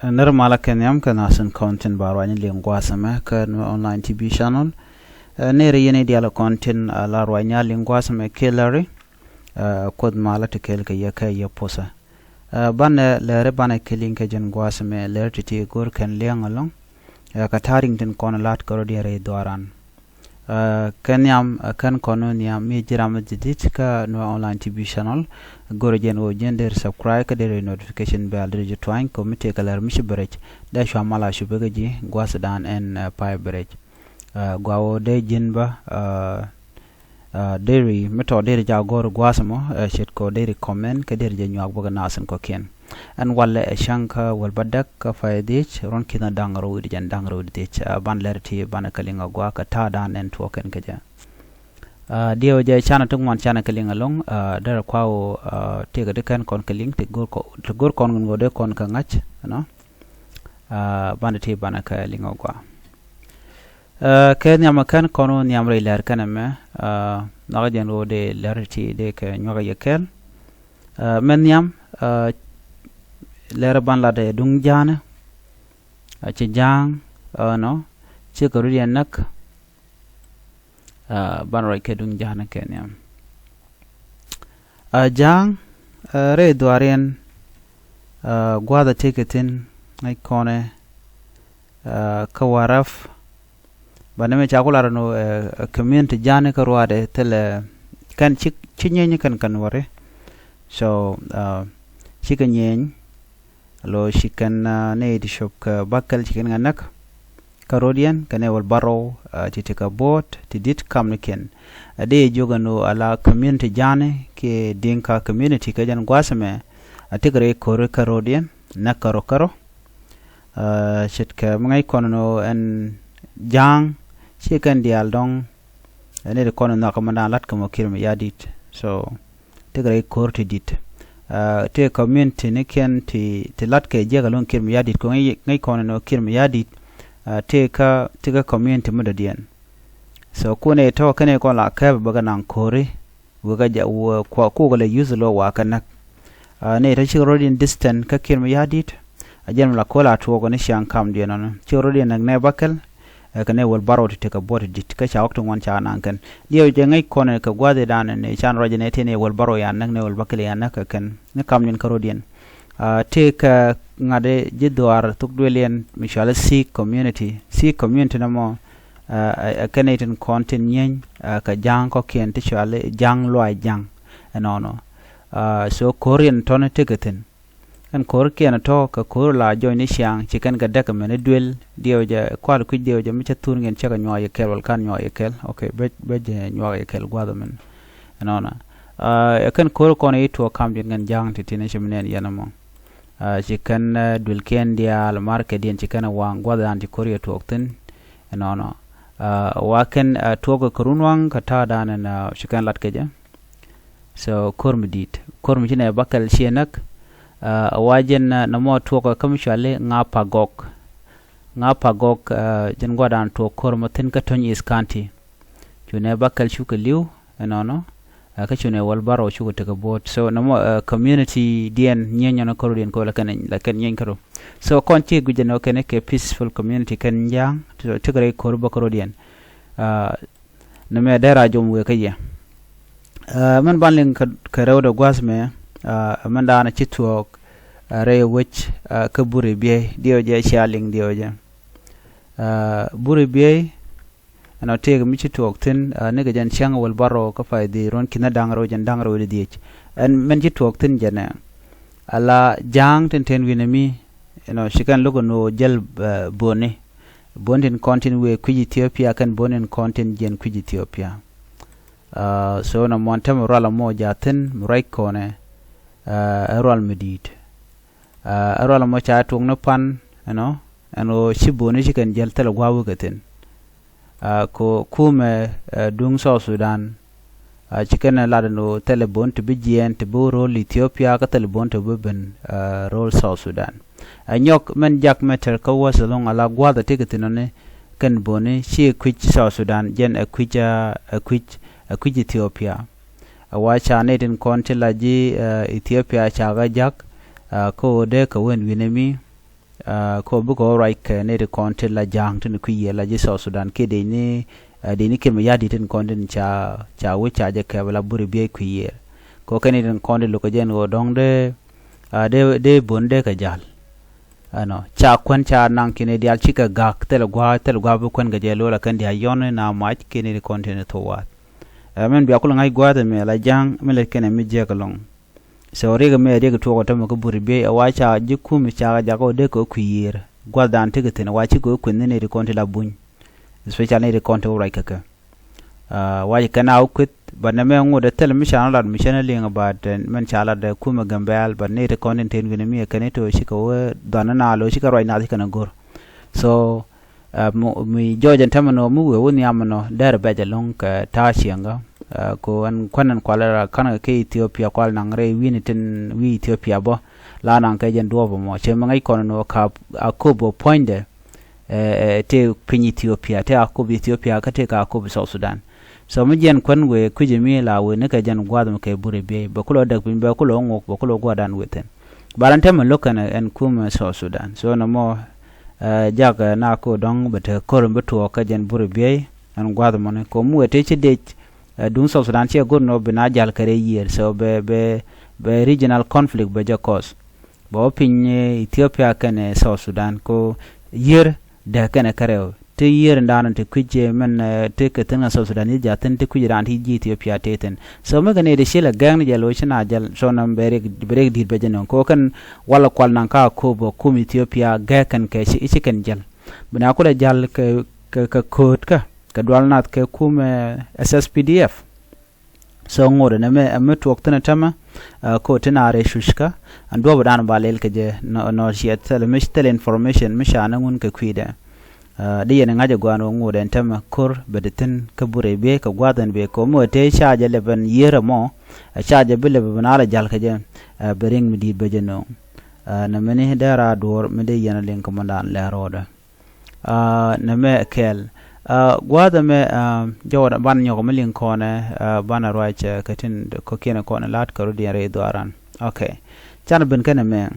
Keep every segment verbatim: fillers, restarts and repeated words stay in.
Nɛr malä kɛ nhiam kɛ nasin kɔn tin ba ruany liŋ gua̱a̱th ɛmɛ kä Nuer Online T V channel. Nɛr yɛn i̱ diaal kɔn tin la ruany liŋ gua̱a̱th ɛmɛ kɛ lɛri Kuoth malä ti kɛɛl kɛ yɛ kɛ yɛ puthä. Banɛ lɛri banɛ kɛ liŋ kɛ jɛn gua̱a̱th ɛmɛ lɛri ti ti go̱r kɛn liɛŋ ɛlɔ̱ŋ. Kɛ ta̱a̱ riŋ tin kɔn la̱t kɛ rɔ diɛn rɛy dhuaran. Kɛ nhiam kɛn kɔn nhiam mi ji̱ ram mi ji̱ di̱t kä Nuer Online T V channel. Go̱rɛ jɛn ɣöö ji̱n deri subscribe kä deri notification bell deri ji̱ tuany kɛ mi tëëkɛ lɛr mi ci bɛ rɛc dee cua mal a cupɛ kä ji̱ gua̱thdan ɛn pay bɛ rɛc. Gua ɣöö dee ji̱n bä deri mi tɔ deri ca go̱r gua̱th mɔ ce̱tkɔ deri comment kä deri jɛ nyuak bä kɛ nath in kɔ̱kiɛn. Ɛn walɛ ɛ cäŋ kä wäl bädäk kä pay dhiec ruɔ̱n ki̱n da̱ŋ rɛw wi̱cdɛ jɛn da̱ŋ rɛw wi̱cdɛ dhiec. Ban lɛr ti banɛ kɛ liŋ a gua̱a̱ kɛ ta̱a̱dan ɛn tuɔɔk kɛn kɛ jɛ. Diɛw jɛ canɛ ti ŋuan canɛ kɛ liŋ ɛlɔ̱ŋ. Derɛ kua ɣöö tëëkɛ ti kɛn kɔn kɛ liŋ ti go̱r kɔn gɔ̱n ɣöö dee kɔn kɛ ŋa̱c ɛnɔ. Banɛ ti banɛ kɛ liŋ a gua̱a̱. Kɛ nhiam kɛn kɔn nhiam rɛy lɛr kɛn ɛmɛ. Nhɔkä jɛn ɣöö dee lɛr ti dee kɛ nyuak a yɛ kɛɛl. Mɛ nhiam lɛr ban lat ɛ duŋ ja̱a̱nɛ. Ci ja̱a̱ŋ ɛnɔ ci kɛ rut yɛn näk. Ban ruac kɛ duŋ ja̱a̱nɛ kɛ nhiam. Ja̱a̱ŋ rɛy dhuaar yɛn gua̱a̱th a tëëkɛ thi̱n ŋäc kɔnɛ kä Warap. Banɛ mi ca ku lar ɛn ɣöö community ja̱a̱ni kä ruaadɛ thilɛ kɛn ci nyieeny kɛn kɛn wari. So cikɛ nyieeny lo ci kɛn nɛy ti cop kɛ bäkɛl ci kɛn kɛ näk kä ro̱diɛn kɛn ɛ wäl bärɔw ti ti kɛ bo̱o̱t ti di̱t kamnikiɛn. Ɛ dee jiök ɛn ɣöö ala community ja̱a̱ni kiɛ Dinka community kɛ jɛn gua̱a̱th ɛmɛ a tekɛ rɛy ko̱ri kä ro̱diɛn näk kärɔ kärɔ. Ce̱tkɛ mi ŋäc kɔn ɛn ɣöö ɛn ja̱a̱ŋ ci kɛn diaal dɔ̱ŋ. Ɛn iti kɔn in nhɔakä mɛn da̱a̱n la̱t kɛ mɔ Kiir Mayardit. So tekɛ rɛy ko̱r ti di̱t. Tëë community ni kiɛn ti la̱t kɛ jiäk ɛlɔ̱ŋ Kiir Mayardit kɛ ŋäc kɔn in ɣöö Kiir Mayardit tëë kä tëë kä community mi dɔ̱diɛn. So kun ɛ tɔ̱ kɛn ɛ kɔn la kɛp bä kɛ naŋ ko̱ri. Wekɛ jɛ wä kua kukɛ lɛ yuth lo wa kɛ näk. Ni tɔ cikɛ rot in distant kä Kiir Mayardit. A jɛn mi la ko̱l a tuɔɔk ni ciaŋ kamdiɛn nɔnɔ cikɛ rot in näk nɛ bäkɛl. Kɛ nɛ wäl bärɔw ti tekɛ buɔt ti di̱t kä ca ɣɔk ti ŋuan ca naŋ kɛn diɛw jɛ ŋäc kɔn kɛ gua̱thidan ni can ruac nɛ tëë ni wäl bärɔw yan näk nɛ wäl bäkɛl yan näk kɛ kɛn ni kamdiɛn kä rot in. Tëë kɛ ŋa̱t ji̱ dhuaar thuk duël yɛn mi cuali Sikh community. Sikh community nɔmɔ ɛ kɛn itin kɔn tin nyieny kɛ ja̱a̱ŋ kɔ̱kiɛn ti cuali ja̱a̱ŋ luaac ja̱a̱ŋ. Ɛnɔnɔ so ko̱r yɛn tɔ̱ni tekɛ thi̱n. Ɛn ko̱r kiɛn tɔ̱ kɛ ko̱r la jɔny ni ciaŋ ci kɛn kɛ däk ɛmɛn i̱ duël diɛw jɛ kual kui̱c diɛw jɛ mi cä thun ŋiɛn cä kɛ nyuak yɛ kɛl wal kan nyuak yɛ kɛl. Ok bä jɛ nyuak yɛ kɛl gua̱th ɛmɛn. Ɛnɔnɔ ɛ kɛn ko̱r kɔn i̱ tuɔɔk kamdiɛn kɛn ja̱a̱ŋ ti tin i̱ ci mi nɛn yɛn ɛmɔ. Ci kɛn duëlkiɛn diaal markɛtdiɛn ci kɛn ɛ waŋ gua̱thdan ci ko̱r yɛ tuɔɔk thi̱n. Ɛnɔnɔ wa kɛn tuɔɔk kɛ kɛ run waŋ kɛ ta̱a̱dan ɛn ci kɛn lat kɛ jɛ. So ko̱r mi di̱i̱t ko̱r mi ci nɛ bäkɛl ciɛ näk. Wa jɛn nɔmɔ tuɔɔk kä mi cuali ŋa̱ Pagok. Ŋa̱ Pagok jɛn gua̱dan tuɔɔk ko̱r mi thi̱n kä Tonj East County. Cunɛ bäkɛl cukɛ li̱w ɛnɔnɔ. Kä cunɛ wäl bärɔw cukɛ tekɛ bo̱o̱t so nɔmɔ community diɛn nyieny nyɔnɔ kärɔ̱diɛn kɛ wä la kɛn nyieny kärɔ̱. So kɔn ci guic ɛn ɣöö kɛn kɛ peaceful community kɛn ja̱a̱ŋ. Tekɛ rɛy ko̱r bä kärɔ̱diɛn. Nɛmɛ dee ra jom wëë kä yɛ. Mɛn ban liŋ kɛ rɛwdɛ gua̱th mɛ mɛn daanɛ ci thuɔɔk rɛy wec kä Buri Biey diɛw jɛ cia liŋ diɛw jɛ. Buri Biey ɛn ɔ tëëk mi ci tuɔɔk thi̱n nikɛ jɛn cäŋ wäl bärɔw kä pay dhiec ruɔ̱n ki̱n da̱ŋ rɛw jɛn da̱ŋ rɛw di dhiec. Ɛn mɛn ci tuɔɔk thi̱n jɛnɛ ala ja̱a̱ŋ tin ten wi̱nɛ mi ɛn ɔ ci kɛn lo̱k ɛn ɣöö jäl. Boni boni tin kɔn tin wëë kui̱c Ethiopia kɛn boni tin kɔn tin jiɛn kui̱c Ethiopia. So nɔmɔ ɛn täämɛ rual ɛmɔ ja̱ thi̱n mi ruac kɔnɛ ɛ rual mi di̱i̱t. Ɛ rual ɛmɔ ca tuɔɔk ni pan ɛnɔ ɛn ɣöö ci boni ci kɛn jäl thilɛ gua̱a̱ wekɛ thi̱n. Kɛ kumɛ duŋ South Sudan. Ci kɛn ɛ lat ɛn ɣöö thilɛ bon ti bi jiɛɛn ti bi ro̱l Ethiopia kä thilɛ bon ti bi ben ro̱l South Sudan. Ɛ nyɔk mɛn jak mɛ tɛr kä wäth ɛlɔ̱ŋ ala gua̱a̱th ɛ tekɛ thi̱n ɔni kɛn boni ci kui̱c South Sudan jɛn ɛ kui̱c ɛ kui̱c ɛ kui̱c Ethiopia. Ɛ wa ca nɛy tin kɔn ti la ji̱ Ethiopia ca ɣä jak kä ɣöö dee kɛ wen wi̱nɛ mi. Kɔ bikɛ ɣöö ruac kɛ nɛy ti kɔn tin la ja̱a̱ŋ tin kui̱ yiëër la ji̱ South Sudan kiɛ dec ni, dec ni Kiir Mayardit tin kɔn tin ca, ca wec ca jɛ kɛp la Buri Biey kui̱ yiëër. Kɔ kɛn nɛy tin kɔn tin lo̱k kɛ jɛ ɛn ɣöö dɔ̱ŋ dee, dee, dee bon dee kɛ ja̱l. Ɛnɔ ca kuän ca naŋ kiɛn i̱ diaal cikɛ ga̱k thil gua̱a̱, thil gua̱a̱ bi kuän kɛ jɛ lo̱l a kɛn diaal yɔn ni na mac kiɛn i̱ kɔn tin i̱ thok wath. Ɛ min bia kul ŋa̱c gua̱a̱th ɛmɛ la ja̱a̱ŋ mi lät kɛn ɛ mi jiɛk ɛlɔ̱ŋ. So riɛk ɛmɛ riɛk tuɔɔk ɔ tämɛ kä Buri Biey ɛ wa ca ji̱ kum ca jak ɔ dee kɛ kui̱ yiëër gua̱thdan tekɛ thi̱n wa cikɛ kueth ni nɛy ti kɔn ti la buny. Especially nɛy ti kɔn ti wä ruac kä kɛ. Wa ci kɛn a wä kueth, but nɛ mɛ ŋot ɛ thil mi ca ni lat mi cä ni liŋ, but mɛn ca lat ɛ kum ɛ Gambɛl, but nɛy ti kɔn ti ten wi̱n mi ɛ kɛn i̱ to̱ cikɛ wä dhuan ni na lo̱ cikɛ ruac nath cikɛ ni go̱r. So mi jɔɔc ɛn tämɛ nɔ mi wee wä nhiam ɛnɔ dɛr bɛc ɛlɔ̱ŋ kɛ ta̱a̱ cieŋkä. Ko ɛn kuän ɛn kual ra ka̱n kɛ Ethiopia kual naŋ rɛy wi̱ni tin wi̱i̱ Ethiopia bä la naŋ kɛ jɛn duɔɔp ɛmɔ cɛ mi ŋäc kɔn ɛnɔ ka Akobo puɔ̱nydɛ. Tëë piny Ethiopia, tëë Akobo Ethiopia kä tëë ka Akobo South Sudan. So mi jɛn kuän wee kui̱c ɛmi la wee ni kɛ jɛn gua̱a̱th mi kɛ Buri Biey bɛ kulɔ däk piny bɛ kulɔ ŋok bɛ kulɔ gua̱a̱thdan wee thi̱n. Bar ɛn tämɛ lo̱k kɛn ɛn kum South Sudan. So nɔmɔ jak na ko dɔ̱ŋ bɛ te ko̱r mi bi tuɔɔk kä jɛn Buri Biey ɛn gua̱a̱th mɔni ko mi wee te ci dec. Duŋ South Sudan ciɛ go̱r nɔ bi na jal kɛ rɛy yiëër. So bɛ, bɛ, bɛ regional conflict bɛ jɛ cause. Bɛ wä piny Ethiopia kɛnɛ South Sudan ko yiër dee kɛnɛ kärɛw ti yiër in daanɔ ti kui̱c mɛn ti kɛ thi̱n kɛ South Sudan yi̱ ja̱thi̱n ti kui̱c raan ti ji̱ Ethiopia tëë thi̱n. So mi kɛ ni ti ci lɛ gɛŋ ni jɛ lo̱c ci na jäl so nɔm bɛ riɛk, bɛ riɛk di̱i̱t bɛ jɛ nöŋ ko kɛn walɛ kual naŋ ka Akobo kum Ethiopia gɛk kɛn kɛ ci, ci kɛn jäl. Bi na kulɛ jäl kɛ, kɛ, kɛ köötkä kɛ dual nath kɛ kum S S P D F. So ŋot ɛn ɛmɛ, ɛmɛ tuɔɔk thi̱n ɛ tämɛ ko ti naar ɛ cuckä. Ɛn duɔ̱ɔ̱p ɛ da̱a̱n ba lɛl kɛ jɛ nɔ ciɛ thilɛ mi thilɛ information mi ca ni ŋun kɛ kui̱dɛ. Di yɛn ŋa̱c ɛ gua̱a̱n ɣöö ŋot ɛn tämɛ ko̱r bɛ ti thi̱n kä Buri Biey kɛ gua̱a̱th ɛn bɛ ko mi wä tëë ca jɛ lɛp ɛn yiër ɛmɔ. Ɛ ca jɛ bi lɛp bi naar ɛ jal kɛ jɛ. Bɛ riŋ mi di̱i̱t bɛ jɛ nööŋ. Nɛ mini dee raa duɔ̱ɔ̱r mi dee yɛn ɛ liŋ kɛ mɔndan lɛ rɔɔdɛ. Nɛ mɛ kɛɛl gua̱a̱th ɛmɛ. Jɔwä ban nyɔk mi liŋ kɔnɛ ban ruac kɛ tin kɔkiɛn kɔnɛ la̱t kɛ rut yɛn rɛy dhuaran. Ok. Can bin kɛn ɛmɛ.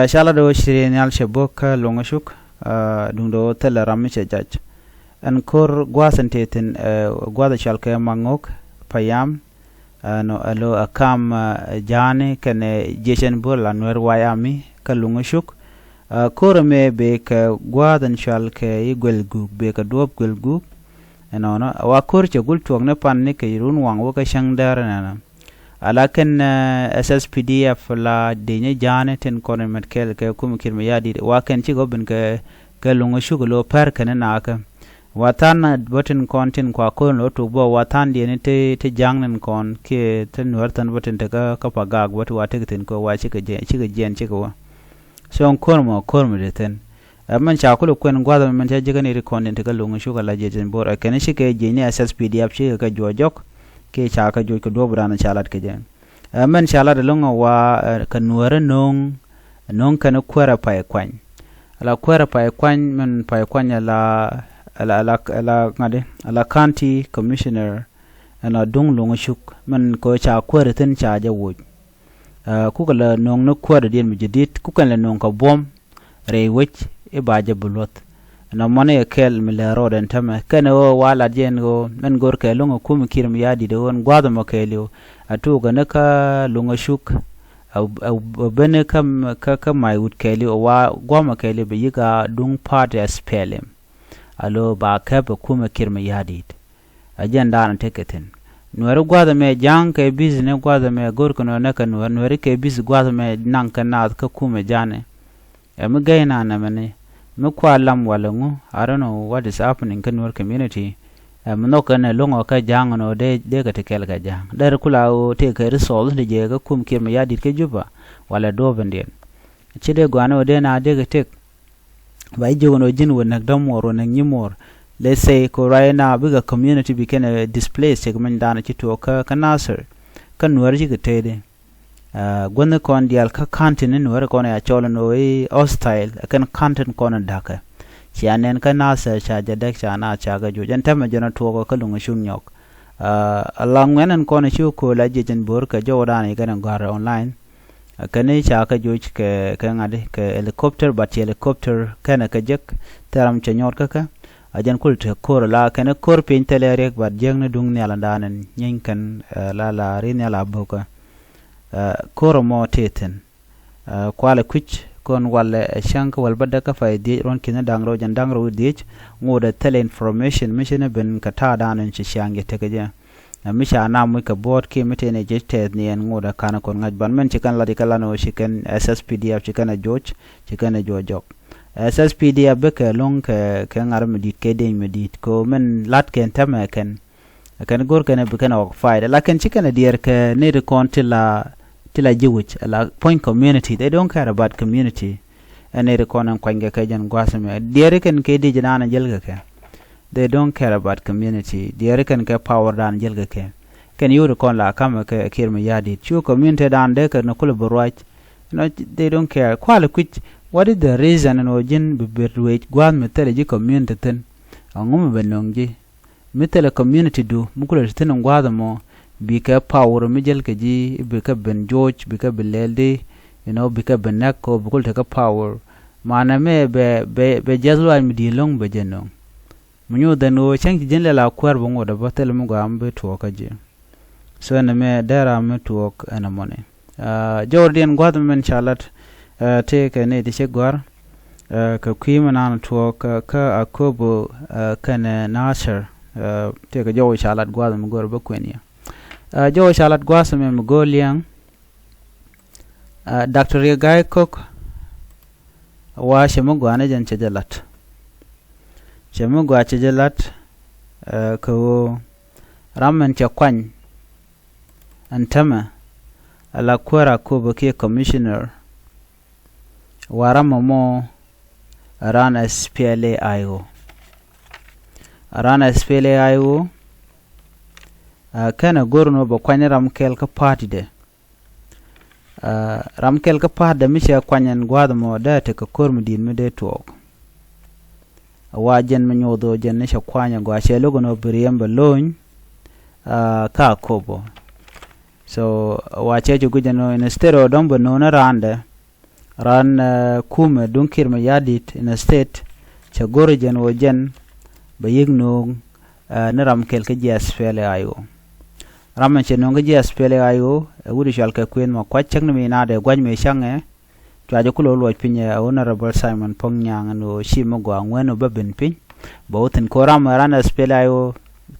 Ca lat ɣöö ci riɛn nhial cɛ bo̱k kä luɔ̱ŋ cuk. Duŋdɛ ɣöö thilɛ ram mi cɛ jac. Ɛn ko̱r gua̱a̱th ɛn tëë thi̱n gua̱a̱th ɛ cɔal kɛ Maŋok Payam. Ɛnɔ ɛ lo ɛ kam Ja̱a̱ni kɛnɛ jiecɛn bo̱r la Nuɛr White Army kä luŋ cuk. Ko̱r ɛmɛ bëë kɛ gua̱a̱th ɛn cɔal kɛ i̱ Guel Guuk, bëë kɛ duɔ̱ɔ̱p Guel Guuk. Ɛnɔnɔ ɛ wa ko̱r cɛ gul tuɔɔk ni pan ni kɛ run waŋ wä kä cäŋ däär ɛnɛnɛ. Ala kɛn S S P D F la di̱ny Ja̱a̱ni tin kɔn in mɛt kɛɛl kɛ kum Kiir Mayardit wa kɛn cikɛ wä bin kɛ, kɛ luŋ cuk lo pɛr kɛn in nakä. Wa tha̱a̱n bä tin kɔn tin kua ko̱n lo tuk bä wa tha̱a̱n diɛn ti, ti ja̱ŋ nin kɔn kiɛ ti nuäär tha̱a̱n bä tin tekä kä Pagak bä ti wa tek thi̱n kɛ wa cikɛ jiɛn, cikɛ jiɛn cikɛ wä. So ko̱r mɔ ko̱r mi ti thi̱n. Ɛ mɛn ca kulɛ kuɛn gua̱th mɛn ca ji̱ kä ni ti kɔn tin tekä luŋ cuk ala jiɛc in bo̱r ɛ kɛn cikɛ jiɛc ni S S P D F cikɛ kɛ juɔc jɔk. Kiɛ ca kɛ juɔc kɛ duɔ̱ɔ̱p dan ca lat kɛ jɛ. Ɛ mɛn ca lat ɛlɔ̱ŋ ɛ wa kɛ nuäärä no̱o̱ŋ, no̱o̱ŋ kɛn kuäärä pay kuany. Ala kuäärä pay kuany mɛn pay kuany ala, ala, ala, ala ŋa̱di ala county commissioner. Ɛn la duŋ luŋ cuk mɛn kɛ ca kuäärä thi̱n ca jɛ woc. Kukɛ la no̱o̱ŋ ni kuäärä diɛn mi jɛ di̱t kukɛn la no̱o̱ŋ kɛ buɔ̱m. Rɛy wec i̱ ba jɛ bi luɔth. Nɔmɔ ni kɛ kɛl mi lɛ rɔɔdɛ ɛn tämɛ kɛn ɣöö wa lat jɛ ɛn ɣöö mɛn go̱r kɛ luŋ ɛ kum Kiir Mayardit ɣöö ɛn gua̱a̱th ɛmɔ kɛɛliw. A tuukɛ ni kä luŋ ɛ cuk. A, a, a ben kä, kä, kä mac wut kɛɛliw ɛ wa gua̱a̱th ɛmɔ kɛɛliw bɛ yi̱k a duŋ party S P L M. A lo ba kɛp ɛ kum ɛ Kiir Mayardit. A jɛn daanɔ tekɛ thi̱n. Nuɛri gua̱a̱th ɛmɛ ja̱a̱ŋ kɛ business gua̱a̱th ɛmɛ go̱r kɛ nuɛri nɛ kɛ nuɛri, nuɛri kɛ business gua̱a̱th ɛmɛ naŋ kɛ naath kä kum ɛ Ja̱a̱ni. Ɛ mi gɛy na nɛmɛni mi kua lam walɛ ŋu, I don't know what is happening kä Nuer community. Ɛ mi nhɔk kɛn ɛ lo̱ŋɔ kä Ja̱a̱ŋ ɛn ɣöö dee, dee kɛ ti kɛl kɛ Ja̱a̱ŋ dee ri kula ɣöö tëë kɛ resource ni jɛ kä kum Kiir Mayardit kä Juba. Walɛ duɔ̱ɔ̱p in diɛn ci dee gua̱a̱n ɣöö dee na dee kɛ tëk. Ba ji̱ jiök ɛn ɣöö ji̱n wä näk dämuɔɔr wä näk nyimuɔɔr. Let's say ko right now bikɛ community bi kɛn ɛ displace cɛ kɛ mɛny da̱a̱n ci tuɔɔk kä, kä Nasir. Kä Nuäär cikɛ tëëdi. Guäthni kɔn diaal kä county ni Nuäär kɔn ya cɔl ni ɣöö i̱ hostile ɛ kɛn county kɔn in da̱kä. Cia nɛn kä Nasir ca jɛ däk ca na ca kɛ juɔc ɛn tɛmɛ jɛn ɔ tuɔɔk kä luŋ cuŋ nyɔk. Ala ŋuɛn ɛn kɔn ci wä kööl a jiɛc ɛn bo̱o̱r kɛ jɔwä da̱a̱n i̱ kɛn in gɔ̱a̱r online. Kɛn i̱ ca kɛ joc kɛ, kɛ ŋa̱t i̱ kɛ helicopter, but ci helicopter kɛnɛ kɛ jek, thil ram cɛ nyuɔt kä kɛ. A jɛn kul te ko̱r la kɛn i̱ ko̱r piny thilɛ riɛk, but jiäk ni duŋ nhial in da̱a̱n in nyieeny kɛn, eh, la la ri nhial a bo̱kä. Eh, ko̱r mɔ tëë thi̱n. Eh, kualɛ kui̱c kɔn walɛ, eh, cäŋ kä wäl bädäk kä pay dhieec ruɔ̱n ki̱n da̱ŋ rɛw jɛn da̱ŋ rɛw dhieec, ŋotdɛ thilɛ information mi ci ni ben kɛ ta̱a̱ da̱a̱n in ci ciaŋ jɛ tekɛ jɛ. Ɛ mi ca nam wi̱c kɛ buɔ̱ɔ̱t kiɛ mi tëë ni jiec tɛth ni ɛn ŋot ɛ ka̱n kɔn ŋa̱c ban mɛn ci kɛn lat ikä lan ɣöö ci kɛn S S P D F ci kɛn ɛ joc, ci kɛn ɛ joc jɔk. S S P D F bikɛ lo̱ŋ kɛ, kɛ ŋa̱r mi di̱i̱t kɛ deny mi di̱i̱t kɛ ɣöö mɛn la̱t kɛn tɛmɛ kɛn. Ɛ kɛn go̱r kɛn ɛ bi kɛn ɛ occupied. Lakin ci kɛn ɛ diɛɛr kɛ nɛy ti kɔn ti la, ti la ji̱ wi̱c, la puɔ̱ny community. They don't care about community. Ɛ nɛy ti kɔn ɛn kuanykɛ kɛ jɛn gua̱a̱th ɛmɛ. Diɛɛri kɛn kɛ di̱c naan ɛ jäl kɛ kɛ. They don't care about community. Diɛɛri kɛn kɛ power dan jäl kɛ kɛ. Kɛn yio̱w ti kɔn la kamɛ kɛ Kiir Mayardit. Cu community dan dee kɛ ni kulɛ bi ruac. You know, they don't care. Kuali kui̱c, what is the reason ɛn ɣöö ji̱n bi bet wec gua̱a̱th mi thilɛ ji̱ community thi̱n? Ɛŋu mi bɛ nöŋ ji̱? Mi thilɛ community du mi kulɛ ti thi̱n ɛn gua̱a̱th ɛmɔ, bikɛ power mi jäl kɛ ji̱, bikɛ ben joc, bikɛ bi lɛl di, you know, bikɛ bi näk kɛ ɣöö bi kulɛ tekɛ power. Manɛ mëë bɛ, bɛ, bɛ jiath luaac mi di̱i̱t lo̱ŋ bɛ jɛ nöŋ. Mi nyuuth ɛn ɣöö cäŋ ci ji̱n lɛl a kuäär bä ŋot ɛ bä thilɛ mi gɔaa mi bi tuɔɔk kä ji̱. So ɛn ɛmɛ dee ram mi tuɔɔk ɛn ɛmɔni. Ah, jɔwärdiɛn gua̱th mi mɛn ca lat, ah, tëëkɛ nɛy ti ci gɔ̱a̱r, ah, kɛ kui̱ mi naan tuɔɔk, ah, kä Akobo, ah, kɛnɛ Nasir, ah, tëëkɛ jɔw ca lat gua̱th mi go̱r bä kuën yɛ. Ah, jɔw ca lat gua̱th mi mi go̱r liɛŋ. Ah, Doctor Riek Gai Kok, wa cɛ mi gɔaa ni jɛn cɛ jɛ lat. Cɛ mi gɔaa cɛ jɛ lat, ah, kɛ ɣöö ram min cɛ kuany ɛn täämɛ, ala kuäär Akobo kiɛ commissioner, wa ram ɛmɔ ɛ raan S P L A I O. Ɛ raan S P L A I O, ah, kɛnɛ go̱r ni ɣöö bɛ kuany ram kɛl kä party dɛ. Ah, ram kɛl kä pa̱a̱tdɛ mi cɛ kuany ɛn gua̱a̱th ɛmɔ dee tekɛ ko̱r mi di̱i̱t mi dee tuɔɔk. Wa jɛn mi nyoth ɣöö jɛn ni cɛ kuany ɛ gɔaa cɛ lo̱k ɛn ɣöö bi riɛm bɛ lo̱ny, ah, kä Akobo. So wa cɛ cu guic ɛn ɣöö instead ɔ dɔ̱ŋ bɛ no̱o̱ŋ ni raandɛ, raan, eh, kumɛ duŋ Kiir Mayardit instead cɛ go̱r jɛn ɣöö jɛn bɛ yi̱k no̱o̱ŋ, eh, ni ram kɛl kä ji̱ S P L A I O. Ram ɛn cɛ nöŋ kä ji̱ S P L A I O ɛ wut i̱ cɔal kɛ Kuëth Makuac cäŋ ni mi naat ɛ gua̱c mëë cäŋɛ. Cua jɛ kulɛ luɔc piny ɛ Honorable Simon Pong Nyaŋ ɛn ɣöö ci mi gɔaa ŋuɛ̈n ɣöö bä ben piny. Bɛ wä thi̱n ko̱ ram ɛ raan S P L A I O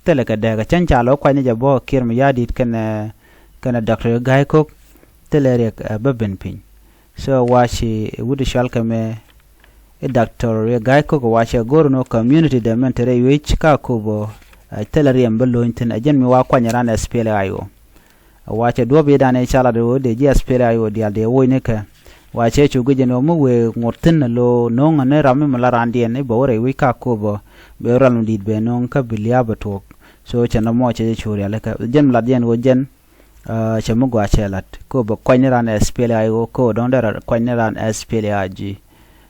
thilɛ kɛ dɛɛk ɛ cäŋ ca lɔ kuany ni jɛ bä Kiir Mayardit kɛnɛ, kɛnɛ Doctor Gai Kok thilɛ riɛk ɛ bä ben piny. So wa ci wut i̱ cɔal kɛ mɛ i̱ Doctor Riek Gai Kok wa cɛ go̱r ni ɣöö community dɛ mɛn te rɛy wec kä Akobo, ah, thilɛ riɛm bä lo̱ny thi̱n ɛ jɛn mi wa kuany raan S P L A I O. Wa cɛ duɔ̱p i̱ dan i̱ ca lat ɣöö dee ji̱ S P L A I O diaal dee woc ni kɛ. Wa cɛ cu guic ɛn ɣöö mi wëë ŋot thi̱n ɛ lo̱ no̱o̱ŋ ni ram mi mi la raandiɛn i̱ bɛ wä rɛy wec kä Akobo bɛ rɔl mi di̱i̱t bɛ no̱o̱ŋ kä bi lia̱a̱ bɛ tuɔɔk. So cɛ nɔmɔ cɛ jɛ cu rialikä jɛn mi lat jɛn ɣöö jɛn, ah, cɛ mi gɔaa cɛ lat. Kä bɛ kuany ni raan S P L A I O kä dɔ̱ŋ dee kuany ni raan S P L A I G.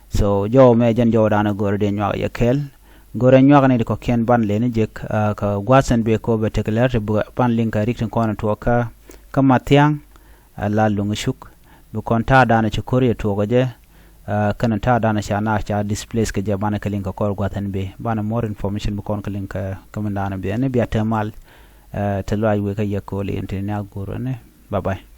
So jɔw mɛ jɛn jɔw da̱a̱n a go̱r dee nyuak yɛ kɛɛl. Go̱r ɛ nyuak ni di kɔ̱kiɛn ban leni jek, ah, kɛ gua̱th ɛn bee kä bɛ tek lɛr ti bä ban liŋ kɛ rik tin kɔn tuɔɔk kä, kä Mathiaŋ, ah, la luŋ cuk. Bi kɔn ta̱a̱ da̱a̱n ci ko̱r yɛ tuɔɔk ɛ jɛ, ah, kɛn ta̱a̱ da̱a̱n ca na ca displace kɛ jɛ banɛ kɛ liŋ kɛ kɔr gua̱th ɛn bee. Banɛ more information bi kɔn kɛ liŋ kɛ, kɛ min da̱a̱n bee. Ɛn bia te mal, ah, te luaac wek kä yɛ ko̱l in ti ni a go̱r ɛn. Bye bye.